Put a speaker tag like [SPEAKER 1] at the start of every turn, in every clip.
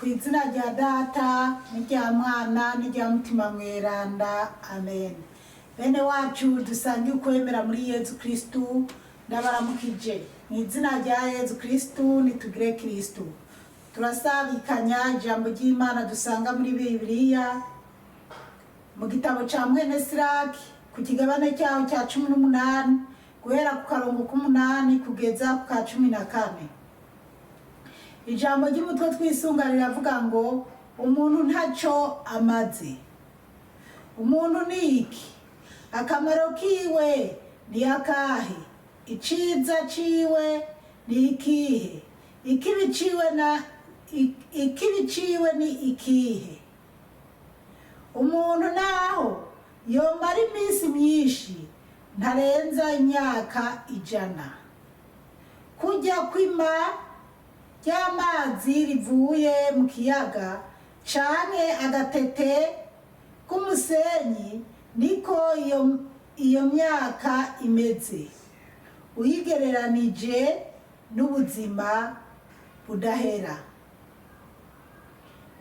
[SPEAKER 1] Ku izina rya Data n'irya Mwana n'irya Mutima Mweranda, amen. Bene wacu dusangiye ukwemera muri Yezu Kristu, ndabaramukije mu izina rya Yezu Kristu. Nitugire Kristu. Turasabikanya ijambo ry'Imana dusanga muri Bibiliya mu gitabo ca mwene Siraki, ku kigabane cyaho cya 18, guhera ku karongo k'umunani kugeza ku ka 14. Ijambo ry'umutwe twisunga riravuga ngo: "Umuntu ntaco amaze." Umuntu ni iki? Akamaro kiwe ni akahe? Iciza ciwe ni ikihe? Ikibi ciwe na ikibi ciwe ni ikihe? Umuntu naho yomara iminsi myinshi, ntarenza imyaka 100. Kujya kwima ry'amazi rivuye mu kiyaga canke agatete k'umusenyi, niko iyo myaka imeze uyigereranije n'ubuzima budahera.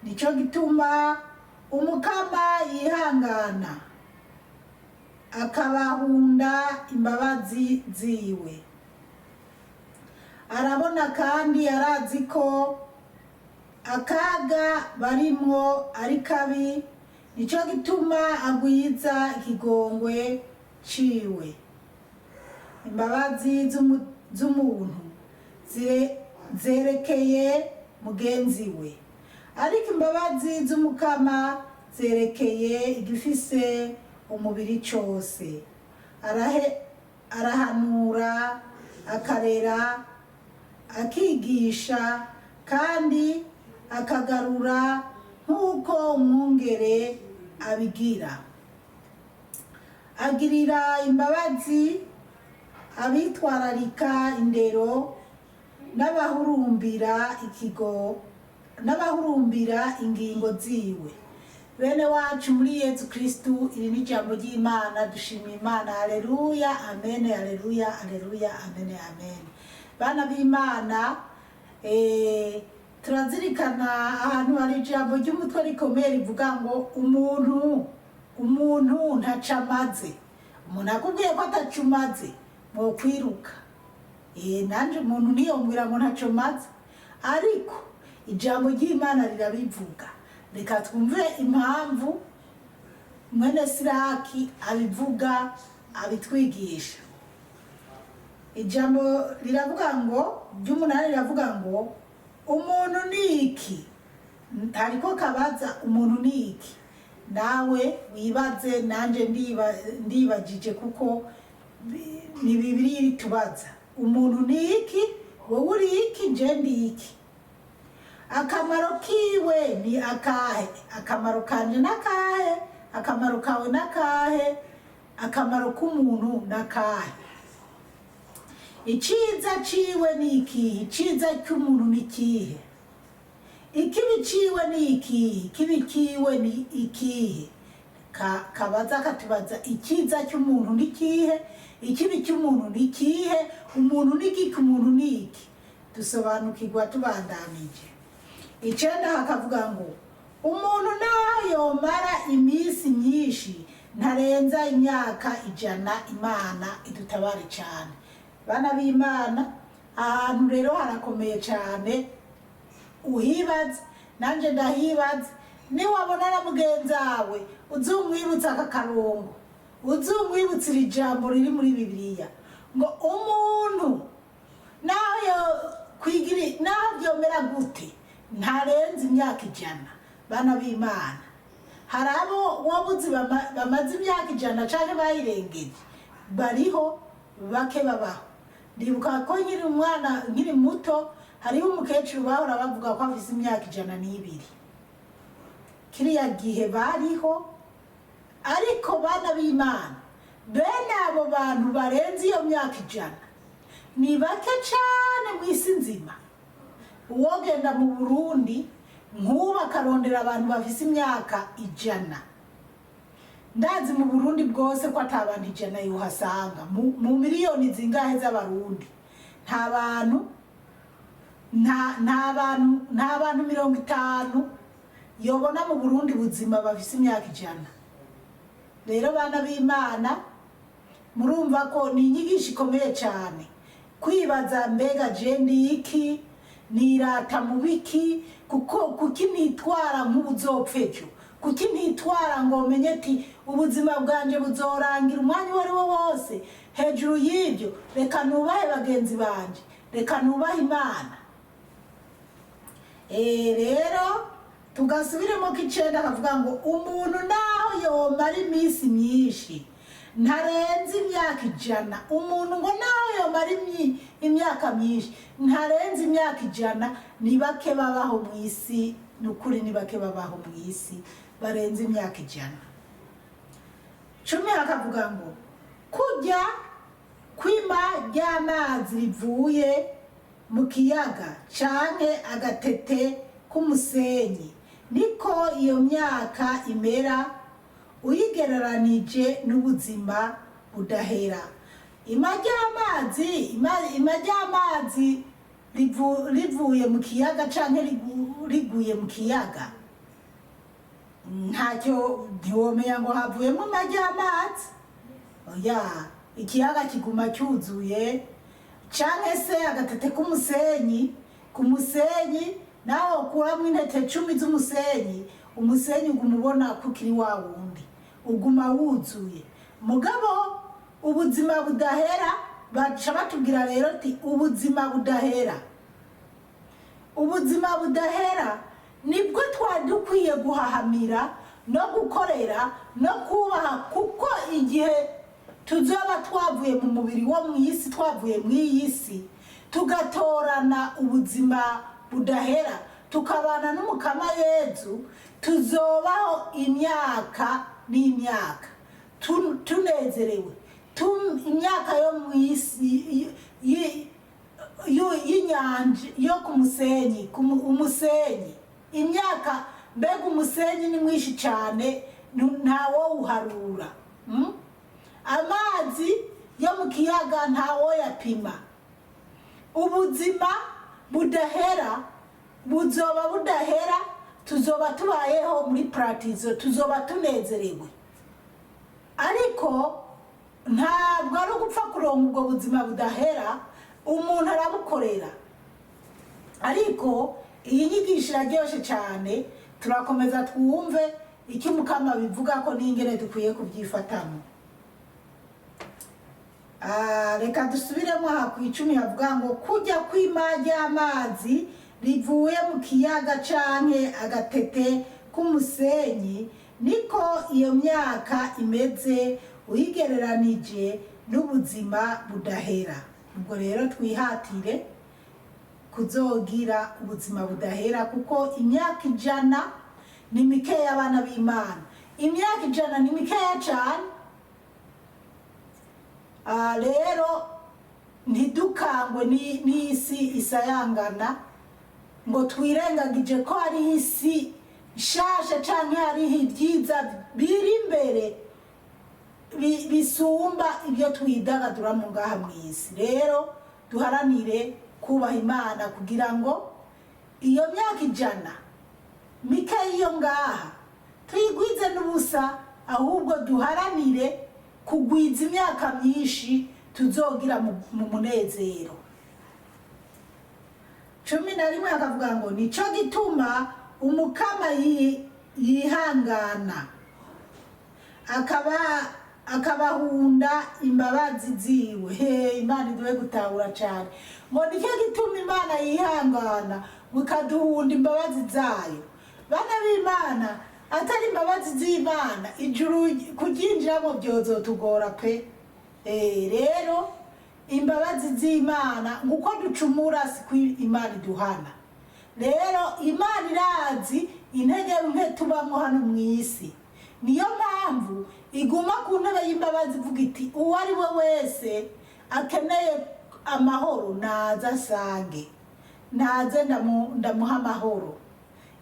[SPEAKER 1] Nico gituma Umukama yihangana, akabahunda imbabazi ziwe. Arabona kandi arazi ko akaga barimwo ari kabi. Nico gituma agwiza ikigongwe ciwe. Imbabazi z'umuntu zerekeye mugenzi we, ariko imbabazi z'Umukama zerekeye igifise umubiri cose. Arahanura, akarera, akigisha kandi akagarura, nk'uko umwungere abigira. Agirira imbabazi abitwararika indero n'abahurumbira ikigo n'abahurumbira ingingo ziwe. Bene wacu muri Yezu Kristu, iri ni ijambo ry'Imana. Dushima Imana. Aleluya, amen, aleluya, aleluya, amen, amen. Bana b'Imana, turazirikana ahantu hari ijambo ry'umutwe rikomeye rivuga ngo: Umuntu ntaco amaze." Umuntu akubwiye ko ataco umaze, mwokwiruka. Nanje umuntu ntiyombwira ngo ntaco maze, ariko ijambo ry'Imana rirabivuga. Reka twumve impamvu mwene Siraki abivuga, abitwigisha. Ijambo riravuga ngo, ry'umunani riravuga ngo: "Umuntu ni iki?" Hariko kabaza: "Umuntu ni iki?" Nawe wibaze, nanje ndibajije, kuko ni Bibiliya iritubaza: "Umuntu ni iki?" Wowe uri iki? Je ndi iki? Akamaro kiwe ni akahe? Akamaro kanje n'akahe? Akamaro kawe n'akahe? Akamaro k'umuntu n'akahe? Iciza ciwe ni ikihe? Iciza cy'umuntu ni ikihe? Ikibi ciwe ni ikihe? Ikibi kiwe ni ikihe? Kabaza katubaza: icyiza cy'umuntu ni ikihe? Ikibi cy'umuntu ni ikihe? Umuntu ni iki? Umuntu ni iki? Dusobanukirwa tubandanije. Icenda hakavuga ngo: "Umuntu naho yomara iminsi myinshi, ntarenza imyaka 100." Imana idutabare cyane, bana b'Imana. Ahantu rero harakomeye cyane. Uhibaze, nanjye ndahibaze. Niwabona na mugenzi wawe, uzumwibutsa aka karongo, uzumwibutsa iri jambo riri muri Bibiliya ngo: "Umuntu naho yo kwigiri, naho byomera gute, ntarenze imyaka 100." Bana b'Imana, hari abo wowe uzi bamaze imyaka 100 canke bayirengeje? Bariho bake babaho. Ndibuka ko nkiri umwana, nkiri muto, hariho umukecuru bahora bavuga ko afise imyaka 102. Kiriya gihe bariho. Ariko bana b'Imana, bene abo bantu barenze iyo myaka 100 ni bake cane mu isi nzima. Uwogenda mu Burundi nk'ubu akarondera abantu bafise imyaka 100, ndazi mu Burundi bwose ko ata bantu 100 yohasanga. Mu miliyoni zingahe z'Abarundi, nta bantu. Nta bantu 50 yobona mu Burundi buzima bafise imyaka 100. Rero bana b'Imana, murumva ko ni inyigisho ikomeye cyane kwibaza: mbega je ndi iki? Nirata mu biki? Kuko kuki nitwara nk'ubuzopfa ejo? Kuki ntitwara ngo menye ati ubuzima bwanje buzorangira umwanya uwo ari wo wose? Hejuru y'ibyo, reka nubahe bagenzi banje, reka nubahe Imana. Rero tugasubiremo ko icenda kavuga ngo umuntu naho yomara iminsi myinshi ntarenze imyaka 100. Umuntu ngo naho yomara imyaka myinshi ntarenze imyaka 100. Ni bake babaho mu isi, ni ukuri, ni bake babaho mu isi barenze imyaka 100. 10 hakavuga ngo kurya kwima ry'amazi rivuye mu kiyaga canke agatete k'umusenyi, niko iyo myaka imera uyigereranije n'ubuzima budahera. Ima ry'amazi, ima ry'amazi rivuye mu kiyaga canke riguye mu kiyaga, ntacyo, ntiwomenya ngo havuyemo ima ry'amazi. Oya, ikiyaga kiguma cyuzuye. Canke se agatete k'umusenyi, ku musenyi nawe ukuramwo intete 10 z'umusenyi, umusenyi uguma ubona ko ukiri wa wundi, uguma wuzuye. Mugabo ubuzima budahera, baca batubwira rero ati ubuzima budahera, ubuzima budahera nibwo twari dukwiye guhahamira no gukorera no kubaha, kuko igihe tuzoba twavuye mu mubiri wo mu isi, twavuye mu iyi si, tugatorana ubuzima budahera, tukabana n'Umukama Yezu, tuzobaho imyaka n'imyaka tunezerewe. Imyaka yo mu isi y'inyanja, yo ku musenyi, umusenyi, imyaka, mbega umusenyi ni mwinshi cyane, ntawowuharura? Amazi yo mu kiyaga ntawoyapima. Ubuzima budahera buzoba budahera, tuzoba tubayeho muri paradizo, tuzoba tunezerewe. Ariko ntabwo ari ugupfa kuronka ubwo buzima budahera, umuntu arabukorera. Ariko iyi nyigisho iraryoshye cyane, turakomeza twumve icyo Umukama bivuga ko n'ingene dukwiye kubyifatamo. Reka dusubiremo aha ku 10, havuga ngo kujya kwima ry'amazi rivuye mu kiyaga canke agatete k'umusenyi, niko iyo myaka imeze uyigereranije n'ubuzima budahera. Ubwo rero twihatire kuzogira ubuzima budahera, kuko imyaka 100 ni mikeya. Abana b'Imana, imyaka 100 ni mikeya cane. Rero ntidukangwe n'isi isayangana ngo twirengagije ko hari isi nshasha canke hariho ibyiza biri imbere bisumba ibyo twidagadura mu ngaha mw'isi. Rero duharanire kubaha Imana kugira ngo iyo myaka 100 mike iyo ngaha tuyigwize n'ubusa, ahubwo duharanire kugwiza imyaka myinshi tuzogira mu munezero. 11 akavuga ngo nico gituma Umukama yihangana akabahunda imbabazi ziwe. He, Imana iduhe gutahura cyane. Ngo nicyo gituma Imana yihangana ikaduhunda imbabazi zayo. Bana b'Imana, atari imbabazi z'Imana, ijuru kuryinjiramo byozotugora pe. Rero imbabazi z'Imana, nguko ducumura siko Imana iduhana. Rero Imana irazi intege nke tubamo hano mu isi, niyo mpamvu iguma ku ntebe y'imbabazi ivuga iti uwo ari we wese akeneye amahoro naze asange, naze ndamuha amahoro.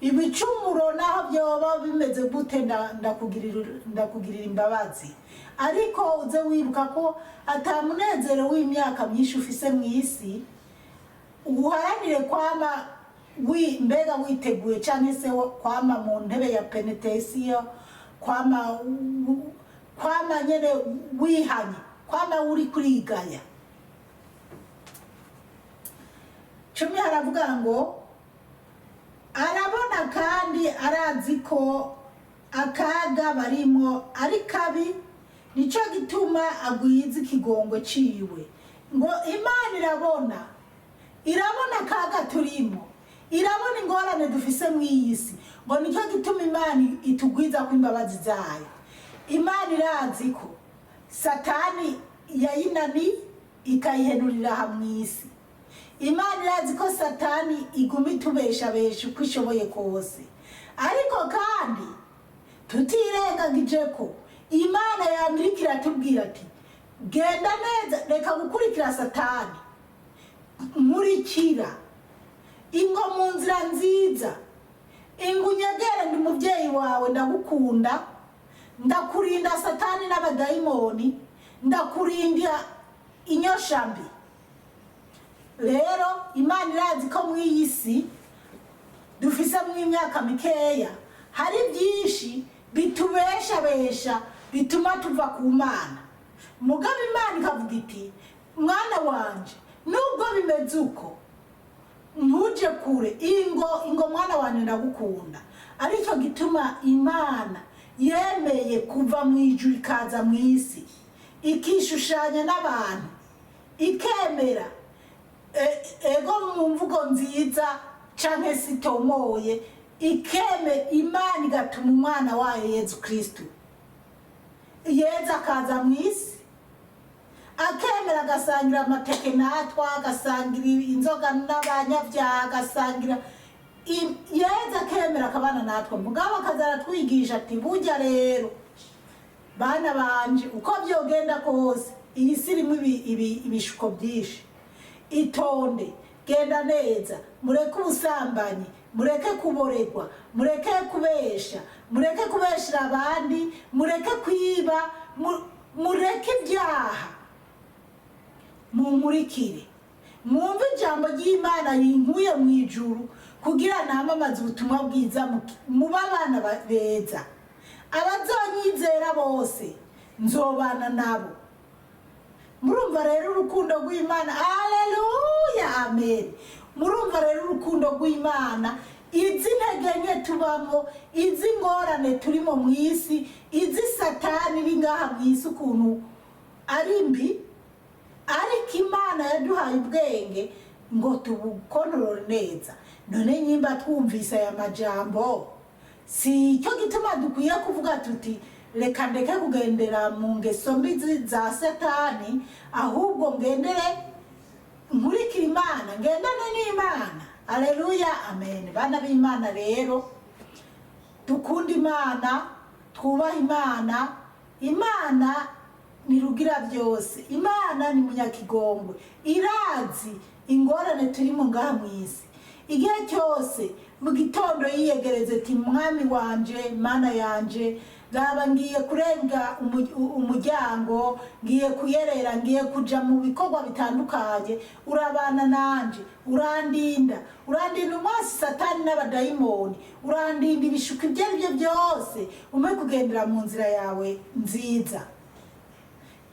[SPEAKER 1] Ibicumuro naho byoba bimeze gute, ndakugirira imbabazi. Ariko uze wibuka ko ata munezero w'imyaka myinshi ufise mu isi. Uharanire kwama wi mbega witeguye cyangwa se kwama mu ntebe ya penetesiyo, kwama nyene wihanye, kwama uri kurigaya. 10 haravuga ngo arabona kandi arazi ko akaga barimo ari kabi, nicyo gituma agwiza ikigongo ciwe. Ngo Imana irabona, irabona akaga turimo, irabona ingorane dufise mu iyi si, ngo nicyo gituma Imana itugwiza ko imbabazi zayo. Imana irazi ko Satani yayinani ikayihenurira aha mu isi. Imana irazi ko Satani iguma itubeshabesha uko ishoboye kose, ariko kandi tutirengagije ko Imana yamirika iratubwira ati: "Genda neza, reka gukurikira Satani, nkurikira, ingo mu nzira nziza, ingo unyegere, ndi umubyeyi wawe, ndagukunda, ndakurinda Satani n'abadayimoni, ndakurinda inyoshambi." Rero Imana irazi ko mu iyi si dufisemo imyaka mikeya hari byinshi bitubeshabesha, bituma tuva ku Mana. Mugabo Imana ikavuga iti: "Mwana wanje, nubwo bimeze uko, ntuje kure, ingo, ingo mwana wanje, ndagukunda." Aricyo gituma Imana yemeye kuva mu ijuru ikaza mu isi, ikishushanya n'abantu, ikemera ego mu mvugo nziza canke sitomoye, ikeme Imana igatuma umwana wayo Yezu Kristu, Yezu akaza mu isi, akemera agasangira amateke natwa, agasangira inzoga n'abanyabyaha, agasangira Yezu akemera akabana natwe. Mugabo akaza aratwigisha ati: "Burya rero bana banje, uko byogenda kose, iyi si irimo ibishuko byinshi. Itonde, genda neza, mureke ubusambanyi, mureke kuboregwa, mureke kubesha, mureke kubeshera abandi, mureke kwiba, mureke ibyaha, munkurikire, mwumve ijambo ry'Imana rinkuye mu ijuru kugira namamaze ubutumwa bwiza, mube abana beza. Abazonyizera bose nzobana nabo." Murumva rero urukundo rw'Imana. Aleluya, amen. Murumva rero urukundo rw'Imana, izi ntege nke tubamo, izi ngorane turimo mu isi, izi Satani iri ngaha mu isi ukuntu ari mbi, ariko Imana yaduhaye ubwenge ngo tubukontorore neza. None nyimba twumvise aya majambo, si cyo gituma dukwiye kuvuga tuti: "Reka ndeke kugendera mu ngeso mbi za Satani, ahubwo ngendere nkurikire Imana, ngendane n'Imana"? Aleluya, amen. Bana b'Imana rero, dukunda Imana, twubaha Imana. Imana ni rugira byose, Imana ni munyakigongwe, irazi ingorane turimo ngaha mu isi. Igihe cyose mu gitondo yiyegereze ati: "Mwami wanje, Mana yanje, raba ngiye kurenga umuryango, ngiye kuyerera, ngiye kuja mu bikorwa bitandukanye, urabana nanje, urandinda, urandinda umwasi Satani n'abadayimoni, urandinda ibishuko ibyo ari byo byose, umpe kugendera mu nzira yawe nziza."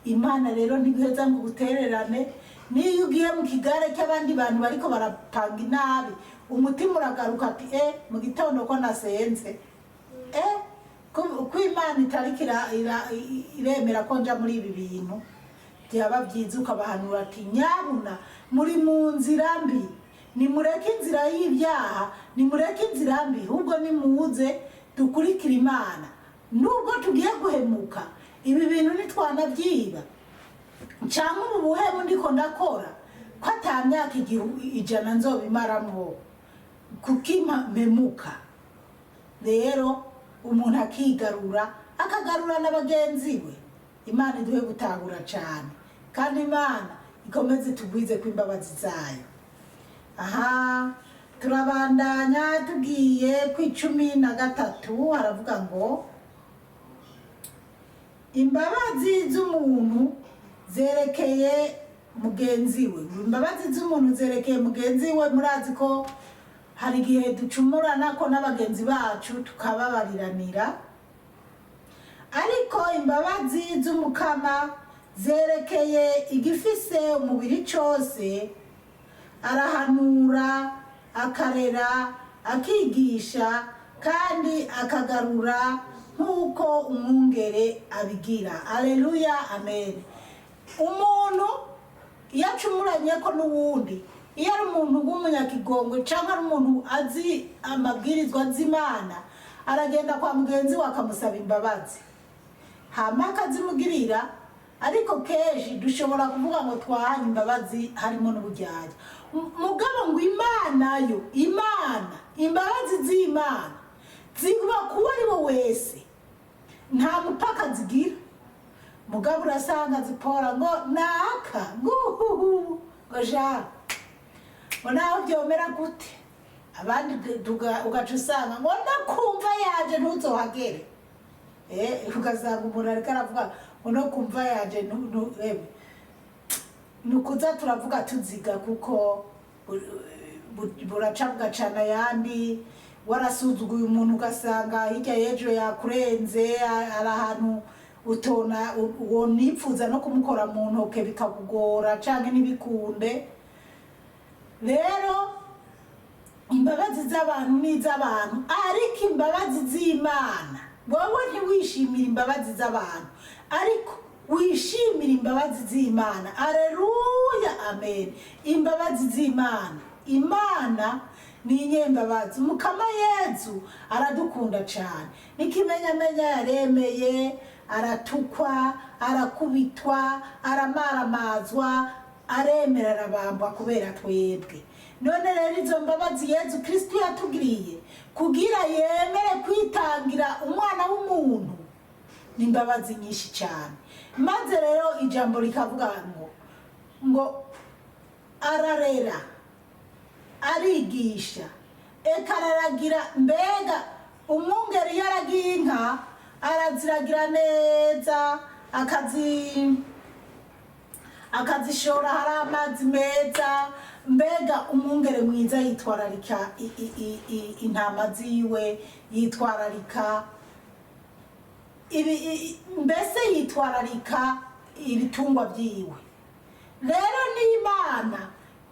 [SPEAKER 1] Imana rero ntiguheza ngo ugutererane. Niyo ugiye mu kigare cy'abandi bantu bariko barapanga inabi, umutima uragaruka ati: "E, mu gitondo ko nasenze, e ko Imana itariko iremera ko nja muri ibi bintu." Byaba byiza ukabahanura ati: "Nyabuna muri mu nzira mbi, nimureke inzira y'ibyaha, nimureke inzira mbi, ahubwo nimuze dukurikire Imana. Nubwo tugiye guhemuka, ibi bintu ntitwanabyiba, cyangwa ubu buhemu ndiko ndakora, ko ata myaka 100 nzobimaramwo, kuko mpemuka." Rero umuntu akigarura, akagarura na bagenzi we. Imana iduhe gutahura cyane, kandi Imana ikomeze itugwize ko imbabazi zayo. Aha turabandanya tugiye ku 13, haravuga ngo imbabazi z'umuntu zerekeye Mugenzi we, imbabazi z'umuntu zerekeye mugenzi we. Murazi ko hari igihe ducumurana ko n'abagenzi bacu, tukababariranira, ariko imbabazi z'Umukama zerekeye igifise umubiri cyose, arahanura, akarera, akigisha kandi akagarura nk'uko umwungere abigira. Aleluya, amen. Umuntu iyo acumuranye ko n'uwundi, iyo ari umuntu w'umunyakigongwe cyangwa ari umuntu azi amabwirizwa z'Imana, aragenda kwa mugenzi we akamusaba imbabazi, hama akazimugirira. Ariko kenshi dushobora kuvuga ngo twahanye imbabazi harimo n'uburyarya. Mugabo ngo Imana yo, Imana, imbabazi z'Imana ziba kuba ari we wese, nta mupaka zigira. Mugabo urasanga zipora ngo naka nguhuhu, ngo ja ngo naho byomera gute, abandi ugaca usanga ngo nakumva yaje ntuzohagere. Ugasanga umuntu ariko aravuga ngo no kumva yaje ni ukuza turavuga tuziga, kuko buraca bugacana ayandi. Warasuzuguye umuntu, ugasanga hirya y'ejo yakurenze, ari ahantu utona wonipfuza no kumukora mu ntoke bikakugora canke ntibikunde. Rero imbabazi z'abantu ni iz'abantu, ariko imbabazi z'Imana, wowe ntiwishimire imbabazi z'abantu, ariko wishimire imbabazi z'Imana. Aleluya, amen. Imbabazi z'Imana, Imana ni inyembabazi. Mukama Yezu aradukunda cyane, n'ikimenyamenya yaremeye aratukwa, arakubitwa, aramaramazwa, aremera arabambwa kubera twebwe. None rero izo mbabazi Yezu Kristu yatugiriye kugira yemere kwitangira umwana w'umuntu ni imbabazi nyinshi cyane. Maze rero ijambo rikavuga ngo ararera, arigisha, eka araragira. Mbega umwungeri iyo aragiye inka, araziragira neza, akazishora hari amazi meza. Mbega umwungere mwiza yitwararika intama ziwe, yitwararika ibi, mbese yitwararika ibitungwa byiwe. Rero n'Imana,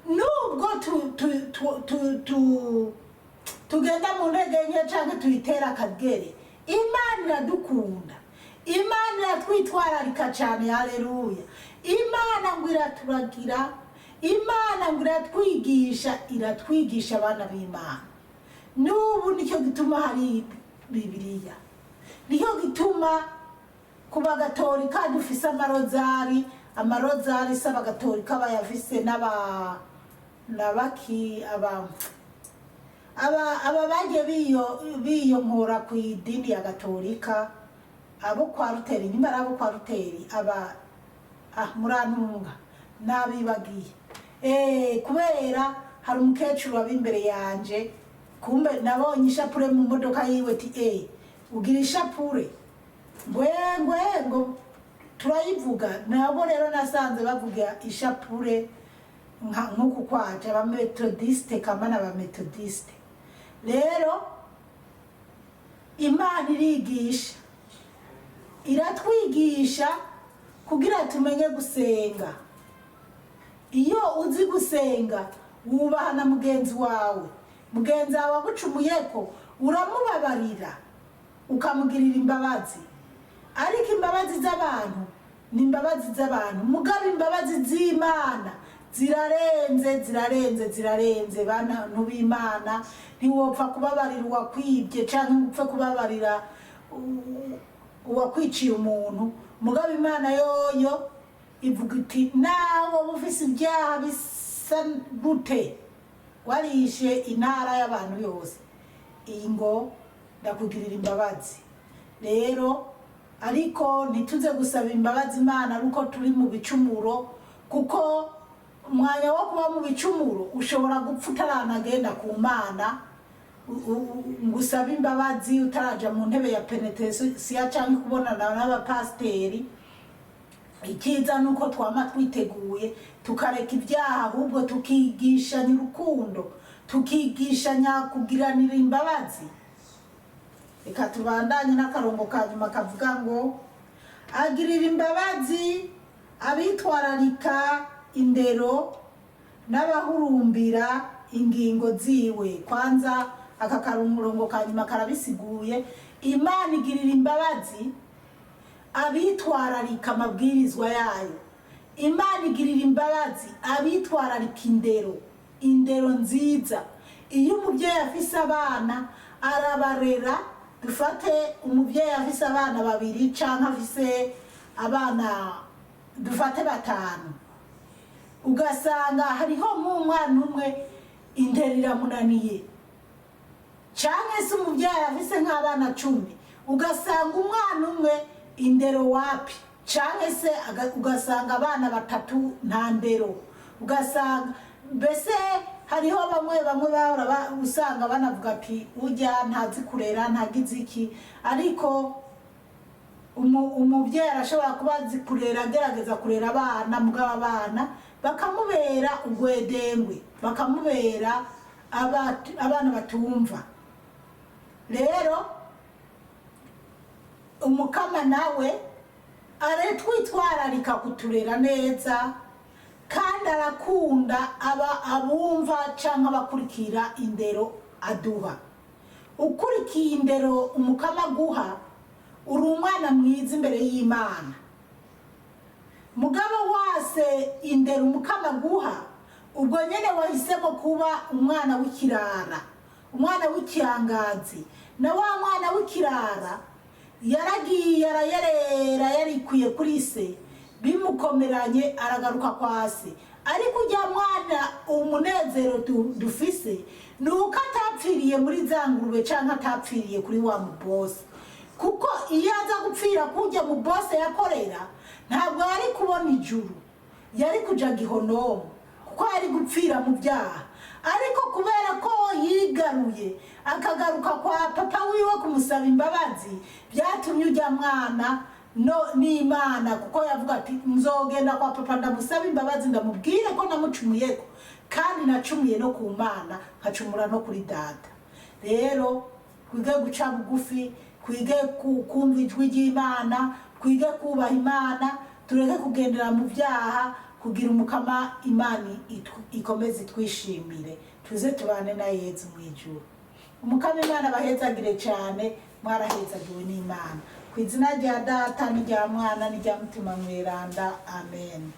[SPEAKER 1] nubwo tugenda mu ntege nke cyangwa tuyitera akagere, Imana iradukunda, Imana iratwitwararika cyane. Haleluya. Imana ngo iraturagira, Imana ngo iratwigisha, iratwigisha abana b'Imana. N'ubu nicyo gituma hari Bibiliya, nicyo gituma ku bagatolika dufise amarozari. Amarozari si abagatolika bayafise, n'aba nabaki, aba bagiye biyonkora ku idini ya gatolika, abo kwa Ruteri, nyuma ari abo kwa Ruteri, aba murantunga nabibagiye. Kubera hari umukecuru waba imbere yanje, kumbe nabonye ishapure mu modoka yiwe, ti ugira ishapure ngwe ngwe ngo turayivuga. Nabo rero nasanze bavuga ishapure nk'uku kwaje abametodiste kama n'abametodiste. Rero Imana irigisha, iratwigisha kugira tumenye gusenga. Iyo uzi gusenga, wubaha na mugenzi wawe. Mugenzi wawe agucumuyeko, uramubabarira, ukamugirira imbabazi. Ariko imbabazi z'abantu ni imbabazi z'abantu, mugabo imbabazi z'Imana zirarenze, zirarenze, zirarenze. Bantu b'Imana, ntiwopfa kubabarira uwakwibye canke ngo upfe kubabarira uwakwiciye umuntu. Mugabo Imana yoyo ivuga iti nawe woba ufise ibyaha bisa gute, warishe intara y'abantu yose, iyi ngo ndakugirira imbabazi. Rero ariko ntituze gusaba imbabazi Imana ari uko turi mu bicumuro, kuko umwanya wo kuba mu bicumuro ushobora gupfa utaranagenda ku Mana ngo usabe imbabazi, utaraja mu ntebe ya penetesiya cyangwa kubonana n'abapasiteri. Icyiza ni uko twama twiteguye, tukareka ibyaha, ahubwo tukigishanya urukundo, tukigishanya kugiranira imbabazi. Reka tubandanye n'akarongo ka nyuma kavuga ngo: agirira imbabazi abitwararika indero n'abahurumbira ingingo ziwe. Kwanza aka karongo ka nyuma karabisiguye. Imana igirira imbabazi abitwararika amabwirizwa yayo. Imana igirira imbabazi abitwararika indero, indero nziza. Iyo umubyeyi afise abana arabarera. Dufate umubyeyi afise abana babiri cyangwa afise abana, dufate batanu, ugasanga hariho nk'umwana umwe indero iramunaniye, cyangwa se umubyeyi afise nk'abana 10, ugasanga umwana umwe indero wapi, cyangwa se ugasanga abana batatu nta ndero. Ugasanga mbese hariho bamwe bamwe bahora usanga banavuga ati: "Ujya ntazi kurera, ntagize iki." Ariko umubyeyi arashobora kuba azi kurera, agerageza kurera abana, mugabo abana bakamubera ugwedengwe, bakamubera abana batumva. Rero Umukama nawe aratwitwararika kuturera neza, kandi arakunda aba abumva cyangwa abakurikira indero aduha. Ukurikiye indero Umukama aguha, uri umwana mwiza imbere y'Imana. Mugabo wase indero Umukama aguha, ubwo nyine wahisemo kuba umwana w'ikirara, umwana w'ikihangazi. Na wa mwana w'ikirara yaragiye arayerera, yarikuye kuri se, bimukomeranye aragaruka kwa se. Ariko ujya mwana, umunezero dufise ni uko atapfiriye muri za ngurube cyangwa atapfiriye kuri wa mubosi, kuko iyo aza gupfira kujya mu bose yakorera, ntabwo yari kubona ijuru, yari kuja gihonomu, kuko yari gupfira mu byaha. Ariko kubera ko yigaruye, akagaruka kwa papa wiwe kumusaba imbabazi, byatumye ujya mwana no n'Imana, kuko yavuga ati: "Nzogenda kwa papa ndamusaba imbabazi, ndamubwire ko namucumuyeko, kandi nacumuye no ku Mana, nkacumura no kuri data." Rero twige guca bugufi, twige kumva ijwi ry'Imana, twige kubaha Imana, tureke kugendera mu byaha, kugira Umukama Imana ikomeze itwishimire, tuze tubane na Yezu mu ijuru. Umukama Imana abahezagire cyane. Mwarahezagiwe n'Imana. Ku izina rya Data n'irya Mwana n'irya Mutima Mweranda, amen.